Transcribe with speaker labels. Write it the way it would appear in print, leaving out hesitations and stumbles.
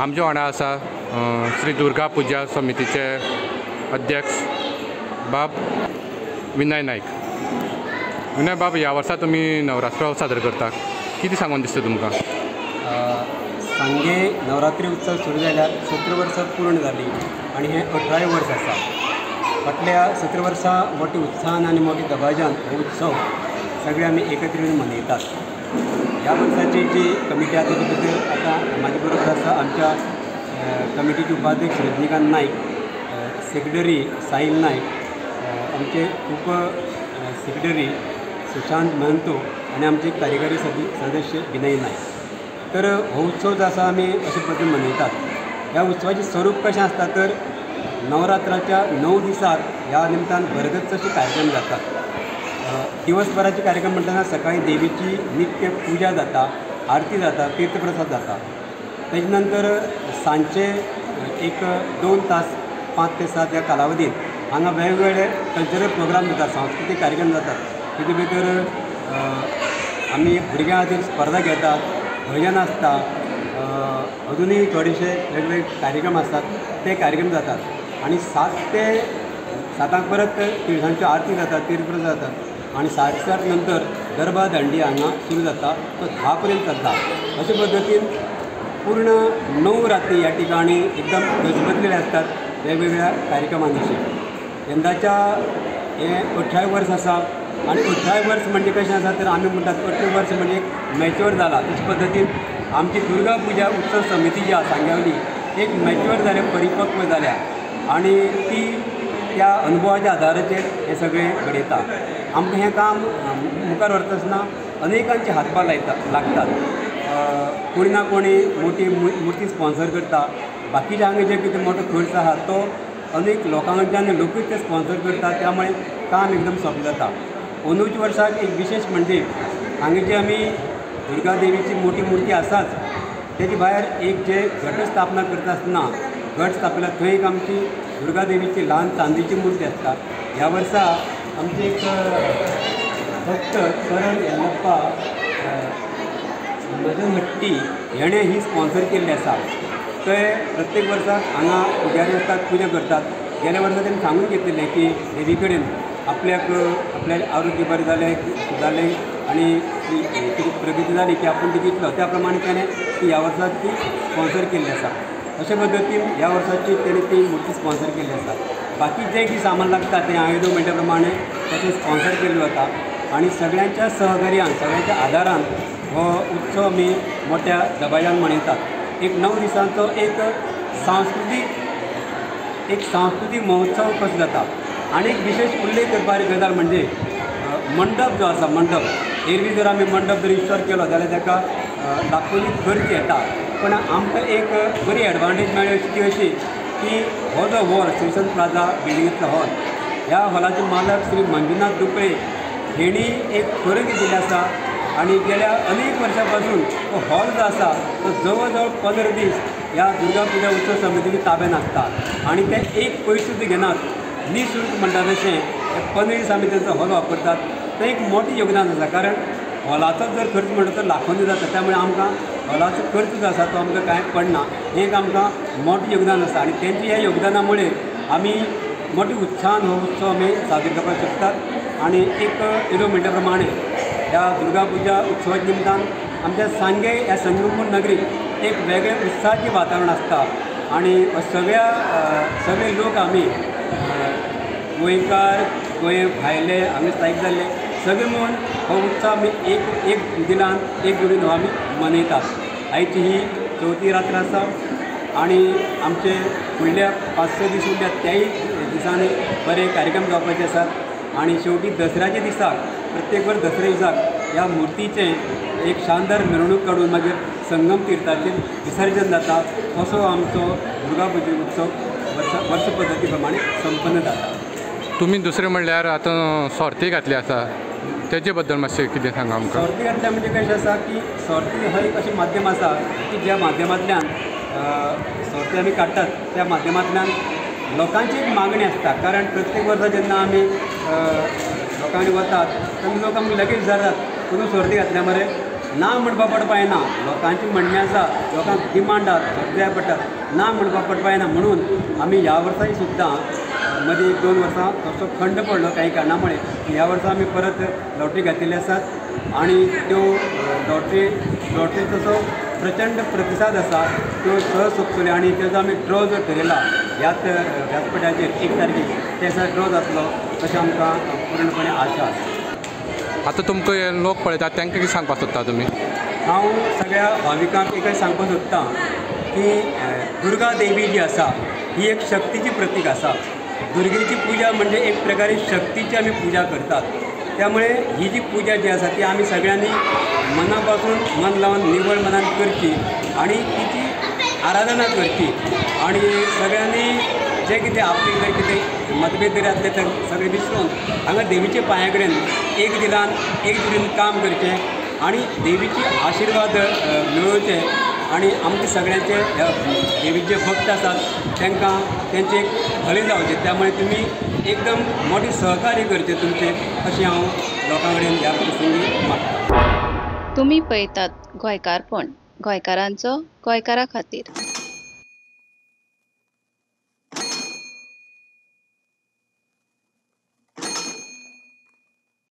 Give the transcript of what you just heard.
Speaker 1: आमच्या वांगडा आसा श्री दुर्गा पूजा समितीचे अध्यक्ष बाब विनय नायक। विनय बाब, ह्या वर्सा तुमी नवरात्र सादर करता, कितें सांगून दिसता तुमकां?
Speaker 2: सांगे नवरात्री उत्सव सुरू जाल्यार 17 वर्सां पूर्ण जाली आनी हें 18 वर्स आसा। फाटल्या 17 वर्सां मोठ्या उत्साहान आनी मोठ्या दबाज्यान हो उत्सव सगळे आमी एकत्र येवन मनयतात। ह्या वर्साची जी कमिटी आसा तेजे भितर आतां म्हाजे बरोबर आसा आमच्या कमिटीचे उपाध्यक्ष रजनीकांत नायक, सेक्रेटरी साहिल नायक, आमचे उप सेक्रेटरी सुशांत महंतो आनी आमचे कार्यकारी सदस्य विनय नायक। तर हो उत्सव जो आसा आमी अशे पद्दतीन मनयतात। ह्या उत्सवाचें स्वरूप कशें आसता तर नवरात्राच्या 9 दिसाक ह्या निमतान भरगच्च अशे कार्यक्रम जातात। दिवसभराचे कार्यक्रम म्हणटना सकाळी देवीची नित्य पूजा जाता, आरती जाता, तीर्थप्रसाद जाता। तेजे नंतर सांजचे 1-2 तास 5 ते 7 ह्या कालावधीत हांगा वेगवेगळे कल्चरल प्रोग्राम जातात, सांस्कृतीक कार्यक्रम जातात। तितून भितर आमी भुरग्यां खातीर स्पर्धा घेतात, भजन आसता, अजुनूय थोडेशे वेगवेगळे कार्यक्रम आसतात, ते कार्यक्रम जातात। आनी 7 ते 7 परत तिळसांजच्यो आरती जाता, तीर्थप्रसाद जातात आनी 7:30 नंतर गरबा दांडी हांगा सुरू जाता, तो 10 पर्यंत चलता। अशे पद्दतीन पूर्ण 9 राती ह्या ठिकाणी एकदम गजबजलेले आसतात वेगवेगळ्या कार्यक्रमांनी। यंदाच्या हें 18 वर्स आसा आनी 18 वर्स म्हणजे कशें आसा तर आमी म्हणटात 18 वर्स म्हणजे मॅच्युअर जाला। तशे पद्दतीन आमची दुर्गा पूजा उत्सव समिती जी आसा सांग्यावली एक मॅच्युअर जाल्या, परिपक्व जाल्या आनी ती त्या अनुभवाच्या आदाराचेर हें सगळें घडयता। आमकां हें काम मुखार व्हरता आसतना अनेकांचे हातभार लागतात। कोणी ना कोणी मोठी मुर्ती स्पॉन्सर करता, बाकीच्या हांगा जे कितें मोठो खर्च आसा तो अनेक लोकां कडच्यान लोकूच ते स्पॉन्सर करता, त्यामुळे काम एकदम सोंपें जाता। अंदूच्या वर्साक एक विशेष म्हणजे हांगा जी आमी दुर्गा देवीची मोठी मुर्ती आसाच, तेजे भायर एक जे घटस्थापना करता आसतना घट स्थापल्या थंय एक आमची दुर्गा देवीची ल्हान चांदीची मुर्ती आसता। ह्या वर्सा आमची एक भक्त करण यल्लप्पा मदनहट्टी हेणें ही स्पॉन्सर केल्ली आसा। ते प्रत्येक वर्साक हांगा पुजारी आसतात, पुजा करतात। गेल्या वर्सा तेणी सांगून घेतिल्लें की देवी कडेन आपल्याक आपल्या आरोग्य बरें जालें सुदारलें आनी कितें प्रगती जाली की आपूण ती दितलो, त्या प्रमाणे तेणें ती ह्या वर्साक ती स्पॉन्सर केल्ली आसा। अशे पद्दतीन ह्या वर्साची तेणें ती मुर्ती स्पॉन्सर केल्ली आसा। बाकी जें कितें सामान लागता तें हांवें म्हणटा प्रमाणे तशें स्पॉन्सर केल्लें वता आनी सगळ्यांच्या सहकार्यान, सगळ्यांच्या आदारान हो उत्सव आमी मोठ्या दबाज्यान मनयतात। एक 9 दिसांचो एक सांस्कृतीक महोत्सव कसो जाता। आनी एक विशेष उल्लेख करपाची गजाल म्हणजे मंडप जो आसा, मंडप एरवी जर आमी मंडप जर इन्स्टॉल केलो जाल्यार ताका लाखोनी खर्च येता, पण आमकां एक बरी एडवांटेज मेळ्ळी अशी ती अशी की हो जो हॉल श्रीसंत प्लाझा बिल्डिंगेंतलो हॉल, ह्या हॉलाचे मालक श्री मंजुनाथ दुपळे हेणी एक करून दिल्लें आसा आनी गेल्या अनेक वर्सां पासून तो हॉल जो आसा तो जवळ जवळ 15 दीस ह्या दुर्गा पूजा उत्सव समितीच्या ताब्यान आसता आनी ते एक पयशे सुद्दां घेनात, निशुल्क म्हणटा तशें 15 दीस आमी तेंचो हॉल वापरतात। तें एक मोठें योगदान आसा, कारण हॉलाचो जर खर्च म्हणटा तर लाखोनी जाता, त्यामुळे आमकां हॉलाचो खर्च जो आसा तो आमकां कांय पडना, हें एक आमकां मोठें योगदान आसा आनी तेंच्या ह्या योगदाना मुळे आमी मोठ्या उत्साहान हो उत्सव आमी सादर करपाक शकतात। आनी एक येदो म्हणटा प्रमाणे ह्या दुर्गा पूजा उत्सवाच्या निमतान आमच्या सांगे ह्या संगमपूर नगरीत एक वेगळें उत्साहाचें वातावरण आसता आनी सगळे लोक आमी गोंयकार, गोंय भायले हांगा स्थायीक जाल्ले सगळे मेळून हो उत्सव आमी एक दिलान एक जोडीन हो आमी मनयतात। आयची ही चवथी रात्र आसा आनी आमचे फुडल्या 5-6 दीस उरल्यात त्याय दिसांनी बरे कार्यक्रम जावपाचे आसात आनी शेवटी दसऱ्याच्या दिसाक प्रत्येक वर्स दसऱ्या दिसाक ह्या मुर्तीचें एक शानदार मिरवणूक काडून मागीर संगम तीर्थाचेर विसर्जन जाता। असो आमचो दुर्गा पुजा उत्सव वर्स पद्दती प्रमाणे संपन्न जाता।
Speaker 1: तुमी दुसरें म्हणल्यार आतां सोर्ती घातली आसा, तेजे बद्दल मातशें कितें सांगा आमकां?
Speaker 2: सोर्ती घातल्या म्हणजे कशें आसा की सोर्ती हो एक अशें माध्यम आसा की ज्या माध्यमांतल्यान सोर्ती आमी काडटात त्या माध्यमांतल्यान लोकांची एक मागणी आसता, कारण प्रत्येक वर्सा जेन्ना आमी लोकांनी वतात तेन्ना लोक आमकां लगेच विचारतात तुमी सोर्ती घातल्या मरे, ना म्हणपा पडपा येना. लोकांचें म्हणणें आसा, लोकांक डिमांड आसा, जाय पडटा, ना म्हणपा पडपा येना. म्हणून आमी ह्या वर्साय सुद्दां मदीं 1-2 वर्सां तसो खंड पडलो काही कारणा मुळे, ह्या वर्सा आमी परत लॉटरी घातिल्ली आसात आनी त्यो लॉटरी तसो प्रचंड प्रतिसाद आसा, त्यो सहज सोंपतल्यो. आनी तेजो आमी ड्रॉ जो ठरयला ह्याच व्यासपिठाचेर 1 तारखेक त्या दिसा ड्रॉ जातलो अशें आमकां पूर्णपणे आशा आसा.
Speaker 1: आतां तुमकां हे लोक पळयतात तांकां कितें सांगपाक सोदता तुमी?
Speaker 2: हांव सगळ्या भाविकांक एकच सांगपाक सोदतां की दुर्गा देवी जी आसा ही एक शक्तीची प्रतीक आसा. दुर्गेची पुजा म्हणजे एक प्रकारे शक्तीची आमी पुजा करतात. त्यामुळे ही जी पुजा जी आसा ती आमी सगळ्यांनी मनापासून मन लावन निवळ मनान करची आनी तिची आराधना करची. आनी सगळ्यांनी जे कितें आपले जर कितें मतभेद जरी आसले तर सगळें विसरून हांगा देवीच्या पांया कडेन एक दिलान एक दिलीन काम करचें आनी देवीची आशिर्वाद मेळोवचे आनी आमचे सगळ्यांचे देवीचे भक्त आसात तांकां तेंचे भलें जावचें. त्यामुळे तुमी एकदम मोठे सहकार्य करचें तुमचें अशें हांव लोकां कडेन ह्या प्रसंगी मागतां.
Speaker 3: तुमी पळयतात गोंयकारपण, गोंयकारांचो गोंयकारा खातीर.